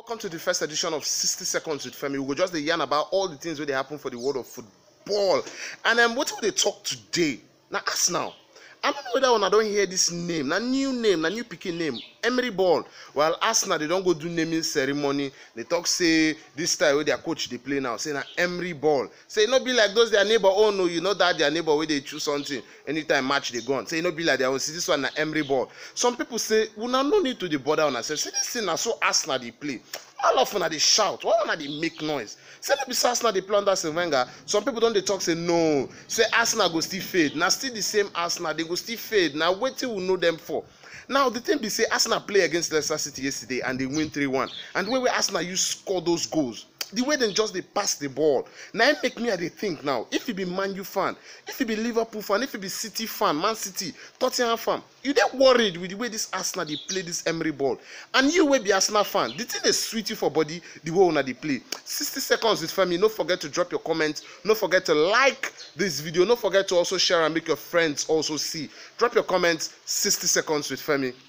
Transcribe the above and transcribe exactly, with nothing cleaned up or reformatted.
Welcome to the first edition of sixty Seconds with Femi. We go just dey yarn about all the things wey dey happen for the world of football. And um, wetin we dey talk today na Arsenal. I don't know whether una don hear this name, na new name, na new pikin name, Emery Ball. While Arsenal, they don go do naming ceremony. They talk say this style wey their coach dey play now, say na Emery Ball. Say e no be like those their neighbor. Oh no, you know that their neighbor wey dey choose something anytime match dey go on. Say e no be like their own. See, this one na Emery Ball. Some people say una no need to dey bother una sef. Say this thing na so Arsenal dey play. All of una dey shout. Why una dey make noise? Say no be so Arsenal dey play under Arsene Wenger. Some people don dey talk say no. Say Arsenal go still fade. Na still the same Arsenal. They go still fade. Na wetin we know them for. Now the thing be say Arsenal play against Leicester City yesterday and they win three one. And the way wey Arsenal use score those goals, the way dem just dey pass the ball, na im make me I dey think now. If you be Man U fan, if you be Liverpool fan, if you be City fan, Man City, Tottenham fan, you dey worried with the way this Arsenal dey play this Emery Ball. And you wey be Arsenal fan, the thing dey sweet you for body the way una dey play. sixty Seconds with Femi. No forget to drop your comments. No forget to like this video. No forget to also share and make your friends also see. Drop your comments. sixty Seconds with Femi.